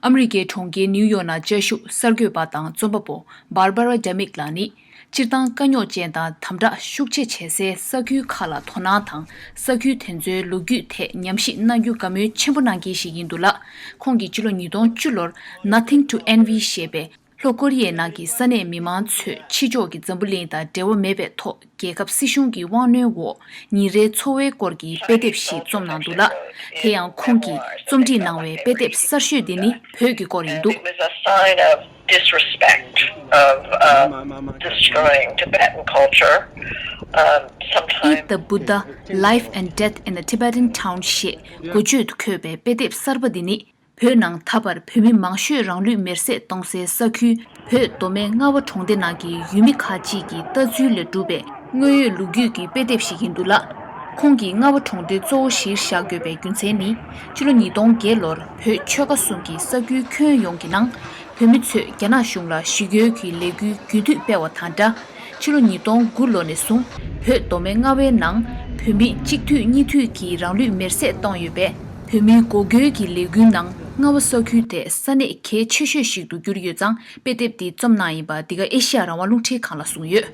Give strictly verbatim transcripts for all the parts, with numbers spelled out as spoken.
ཨ་མི་རི་ཀའི་གྲོང་ཁྱེར་ནིའུ་ཡོག་ནང་བཅའ་བཞུགས་གསར་འགོད་པ་དང་རྩོམ་པ་པོ་Barbara Demick ལགས་ནི། སྤྱིར་བཏང་དཀའ་རྙོག་ཅན་དང་དམ་དྲག་ཤུགས་ཆེ་བྱེད་སའི་ས་ཁུལ་ཁག་ལ་དོ་སྣང་དང་། ས་ཁུལ་དེ་ཚོའི་ལོ་རྒྱུས་ཐད་ཉམས་ཞིབ་གནང་རྒྱུ་དགའ་མོས་ཆེན་པོ་གནང་མཁན་ཞིག་ཡིན་འདུག་ལ། ཁོང་གིས་ཕྱི་ལོ་ཉིས་སྟོང་བཅུ་ལོར་Nothing to Envy ཞེས་པའི་ལྷོ་ཀོ་རི་ཡའི་ནང་གི་ས་གནས་མི་མང་ཚོས་ཕྱི་ཕྱོགས་ཀྱི་འཛམ་བུ་གླིང་དང་འབྲེལ་བ་མེད་པའི་ཐོག་རྒྱལ་ཁབ་སྲིད་གཞུང་གི་དབང་གནོན་འོག་ཉིན་རེའི་འཚོ་བའི་སྐོར་གྱི་དཔེ་དེབ་ཞིག་རྩོམ་གནང་འདུག་ལ། དེ་ཡང་ཁོང་གིས་རྩོམ་སྒྲིག་གནང་བའི་དཔེ་དེབ་གསར་ཤོས་འདི་ནི་བོད་ཀྱི་སྐོར་ཡིན་འདུག It was a sign of disrespect of um, destroying Tibetan culture. Um, Eat sometime the Buddha, Life and Death in a Tibetan Town ཞེས་འགོ་བརྗོད་དུ་འཁོད་པའི་དཔེ་དེབ་གསར་པ་འདི་ནི། བོད་ནང་ད་བར་བོད་མི་མང་ཤོས་རང་ལུས་མེར་སྲེག་གཏོང་སའི་ས་ཁུལ་བོད་མདོ་སྨད་རྔ་བ་གྲོང་སྡེ་ནང་གི་ཡུལ་མི་ཁག་ཅིག་གི་ལྟ་ཚུལ་ལས་གྲུབ་པའི་དངོས་ཡོད་ལོ་རྒྱུས་ཀྱི་དཔེ་དེབ་ཞིག་ཡིན་འདུག་ལ། ཁོང་གིས་རྔ་བ་གྲོང་སྡེ་གཙོ་བོ་གཞིར་བཞག་དགོས་པའི་རྒྱུ་མཚན་ནི། ཕྱི་ལོ་ཉིས་སྟོང་བརྒྱད་ལོར་བོད་ཆོལ་ཁ་གསུམ་གྱི་ས་ཁུལ་ཁྱོན་ཡོངས་ཀྱི་ནང་། བོད་མི་ཚོས་རྒྱ་ནག་གཞུང་ལ་ཞི་རྒོལ་གྱི་ལས་འགུལ་རྒྱུན་མཐུད་སྤེལ་བ་དང་འདྲ། ཕྱི་ལོ་ཉིས་སྟོང་དགུ་ལོ་ནས་བཟུང་བོད་མདོ་སྨད་རྔ་བའི་ནང་བོད་མི་གཅིག་མཐུད་གཉིས་མཐུད་ཀྱིས་རང་ལུས་མེར་སྲེག་བཏང་ཡོད་པས། བོད་མིའི་འགོག་རྒོལ་གྱི་ལས་འགུལ་ནང་རྔ་བ་ས་ཁུལ་དེ་ས་གནས་གལ་ཆེ་ཤོས་ཤིག་ཏུ་གྱུར་ཡོད་ཙང་། དཔེ་དེབ་འདི་རྩོམ་གནང་ཡིན་པ་འདི་ག་ཨེ་ཤི་ཡ་རང་དབང་རླུང་འཕྲིན་ཁང་ལ་གསུངས་ཡོད།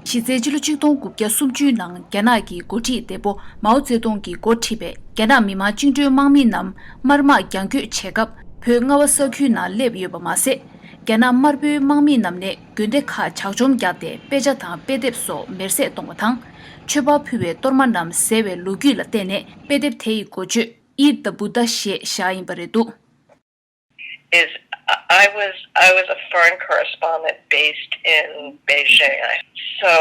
གཞི་རྩའི་ཕྱི་ལོ་ཆིག་སྟོང་དགུ་བརྒྱ་སུམ་ཅུའི་ནང་རྒྱ་ནག་གི་འགོ་ཁྲིད་བདེ་པོ་མའོ་ཙེ་ཏུང་གིས་འགོ་ཁྲིད་པའི་རྒྱ་ནག་མི་དམངས་བཅིངས་འགྲོལ་དམག་མི་རྣམས་དམར་དམག་རྒྱང་སྐྱོད་བྱེད་སྐབས། བོད་རྔ་བ་ས་ཁུལ་ནང་སླེབས་ཡོད་པ་མ་ཟད། རྒྱ་ནག་དམར་པོའི་དམག་མི་རྣམས་ནས་དགོན་སྡེ་ཁག་ཇག་བཅོམ་བརྒྱབ་སྟེ་དཔེ་ཆ་དང་དཔེ་དེབ་སོགས་མེར་སྲེག་གཏོང་བ་དང་། མཆོད་པ་ཕུལ་བའི་གཏོར་མ་རྣམས་ཟས་པའི་ལོ་རྒྱུས་ལ་བརྟེན་ནས་དཔེ་དེབ་དེ་ཡི་འགོ་བརྗོད་Eat the Buddha ཞེས་བཞག་ཡིན་པ་རེད་འདུག Is I was I was a foreign correspondent based in Beijing. So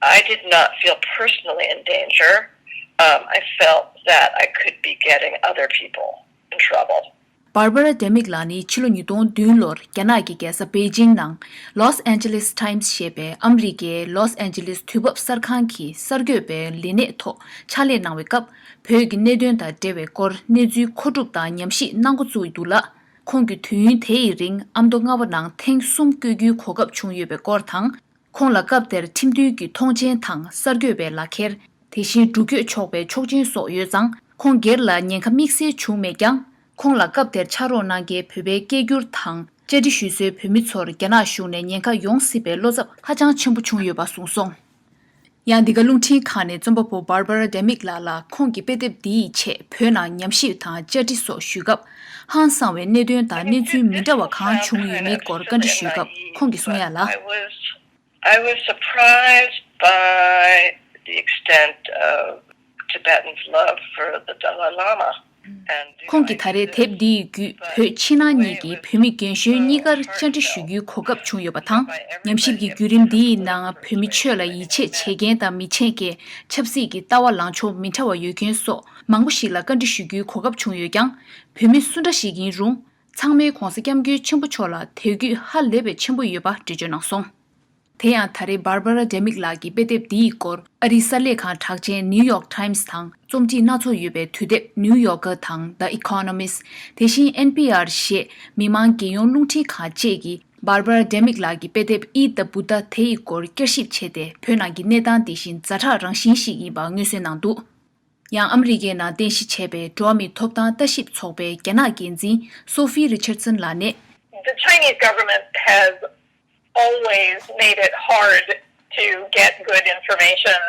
I did not feel personally in danger. Um, I felt that I could be getting other people in trouble. Barbara Demick ལགས་ནི་ཕྱི་ལོ་ཉིས་སྟོང་བདུན་ལོར་རྒྱ་ནག་གི་རྒྱལ་ས་པེ་ཅིང་ནང་Los Angeles Times ཞེས་པའི་ཨ་མི་རི་ཀའི་ལོས་ཨན་ཇི་ལིས་དུས་བབ་གསར་ཁང་གི་གསར་འགོད་པའི་ལས་གནས་ཐོག་ཕྱག་ལས་གནང་བའི་སྐབས། བོད་ཀྱི་གནད་དོན་དང་འབྲེལ་བའི་སྐོར་གནས་ཚུལ་མཁོ་སྒྲུབ་དང་ཉམས་ཞིབ་གནང་འགོ་བཙུགས་འདུག་ལ། ཁོང་གིས་དུས་ཡུན་དེ་ཡི་རིང་ཨ་མདོ་རྔ་བ་ནང་ཐེངས་གསུམ་བསྐྱོད་རྒྱུའི་གོ་སྐབས་བྱུང་ཡོད་པའི་སྐོར་དང་། ཁོང་ལ་སྐབས་དེར་ཁྲིམས་མཐུན་གྱི་མཐོང་མཆན་དང་གསར་འགོད་པའི་ལག་ཁྱེར། དེ་བཞིན་འགྲུལ་སྐྱོད་ཆོག་པའི་ཆོག་མཆན་སོགས་ཡོད་ཙང་། ཁོང་སྒེར་ལ་ཉེན་ཁ་དམིགས་བསལ་བྱུང་མེད་ཀྱང་། ཁོང་ལ་སྐབས་དེར་ཕྱག་རོགས་གནང་མཁན་བོད་པའི་སྐད་སྒྱུར་དང་བཅར་འདྲི་ཞུ་སའི་བོད་མི་ཚོར་རྒྱ་ནག་གཞུང་ནས་ཉེན་ཁ་ཡོང་སྲིད་པའི་བློ་འཚབ་ཧ་ཅང་ཆེན་པོ་བྱུང་ཡོད་པ་གསུངས་སོང་། ཡང་འདི་ག་རླུང་འཕྲིན་ཁང་ནས་རྩོམ་པ་པོ་Barbara Demick ལགས་ལ་ཁོང་གི་དཔེ་དེབ་འདི་ཡི་ཆེད་བོད་ནང་ཉམས་ཞིབ་དང་བཅར་འདྲི་སོགས་ཞུས་སྐབས། ཧང་སང་བའི་གནད་དོན་དང་གནས་ཚུལ་མི་འདྲ་བ་གང་བྱུང་ཡོད་མེད་སྐོར་བཀའ་འདྲི་ཞུས་སྐབས་ཁོང་གིས་གསུངས་ཡ་ལ། I was I was surprised by the extent of Tibetans' love for the Dalai Lama. And, you know, ཁོང་གིས་ད་རེས་དེབ་འདི་ཡི་བརྒྱུད་བོད་ཕྱི་ནང་གཉིས་ཀྱི་བོད་མི་རྒན་གཞོན་གཉིས་ཀར་བཅར་འདྲི་ཞུ་རྒྱུའི་གོ་སྐབས་བྱུང་ཡོད་པ་དང་། ཉམས་ཞིབ་ཀྱི་བརྒྱུད་རིམ་འདི་ཡི་ནང་བོད་མི་ཆོས་ལ་ཡིད་ཆེས་བྱེད་མཁན་དང་མི་བྱེད་མཁན། ཆབ་སྲིད་ཀྱི་ལྟ་བ་ལངས་ཕྱོགས་མི་འདྲ་བ་ཡོད་མཁན་སོགས་མང་པོ་ཞིག་ལ་བཀའ་འདྲི་ཞུ་རྒྱུའི་གོ་སྐབས་བྱུང་ཡོད་ཀྱང་། བོད་མི་སུ་འདྲ་ཞིག་ཡིན་རུང་། ཚང་མས་༧གོང་ས་༧སྐྱབས་མགོན་ཆེན་པོ་མཆོག་ལ་དད་གུས་ཧ་ལས་པའི་ཆེན་པོ་ཡོད་པ་འགྲེལ་བརྗོད་གནང་སོང་། དེ་ཡང་ད་རེས་Barbara Demick ལགས་ཀྱི་དཔེ་དེབ་འདི་ཡི་སྐོར་ཨ་རིའི་གསར་ལས་ཁང་གྲགས་ཅན་New York Times དང་རྩོམ་སྒྲིག་སྣ་ཚོགས་ཡོད་པའི་དུས་དེབ་New Yorker དང་The Economist། དེ་བཞིན་N P R ཞེས་མི་དམངས་རྒྱལ་ཡོངས་རླུང་འཕྲིན་ཁང་བཅས་ཀྱིས་Barbara Demick ལགས་ཀྱི་དཔེ་དེབ་Eat the Buddha དེ་ཡི་སྐོར་བསྐྱར་ཞིབ་བྱས་ཏེ། བོད་ནང་གི་གནས་སྟངས་དེ་བཞིན་ཛ་དྲག་རང་བཞིན་ཞིག་ཡིན་པ་མངོན་གསལ་གནང་འདུག་ཡང་ཨ་མི་རི་ཀའི་ནང་རྟེན་གཞི་བྱས་པའི་འགྲོ་བ་མིའི་ཐོབ་ཐང་ལྟ་ཞིབ་ཚོགས་པའི་རྒྱ་ནག་འགན་འཛིན་Sophie Richardson ལགས་ནས། The Chinese government has always made it hard to get good information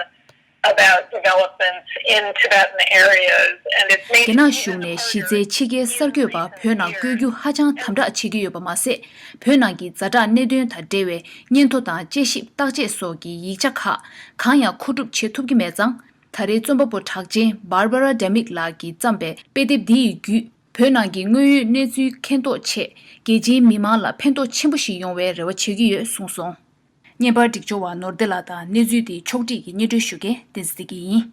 about developments in Tibetan areas, and it's made རྒྱ་ནག་གཞུང་ནས་གཞི་རྩའི་ཕྱི་རྒྱལ་གསར་འགོད་པ་བོད་ནང་བསྐོ་རྒྱུ་ཧ་ཅང་དམ་དྲག་བྱེད་ཀྱི་ཡོད་པ་མ་ཟད། བོད་ནང་གི་ཛ་དྲག་གནད་དོན་དང་འབྲེལ་བའི་སྙན་ཐོ་དང་དཔྱད་ཞིབ་བརྟག་དཔྱད་སོགས་ཀྱི་ཡིག་ཆ་ཁག་གང་ཡང་མཁོ་སྒྲུབ་བྱེད་ཐུབ་ཀྱི་མེད་ཙང་། ད་རེས་རྩོམ་པ་པོ་གྲགས་ཅན་Barbara Demick ལགས་ཀྱིས་བརྩམས་པའི་དཔེ་དེབ་འདི་ཡི་བརྒྱུད། བོད་ནང་གི་དངོས་ཡོད་གནས་ཚུལ་མཁྱེན་རྟོགས་ཆེད། རྒྱལ་སྤྱིའི་མི་མང་ལ་ཕན་ཐོགས་ཆེན་པོ་ཞིག་ཡོང་བའི་རེ་བ་བྱེད་ཀྱི་ཡོད་གསུངས་སོང་། བརྙན་པར་སྒྲིག་སྦྱོར་བ་ནོར་བདེ་ལགས་དང་། གནས་ཚུལ་དེ་ཕྱོགས་སྒྲིག་གིས་སྙན་སྒྲོན་ཞུ་མཁན་བསྟན་འཛིན་བདེ་སྐྱིད་ཡིན།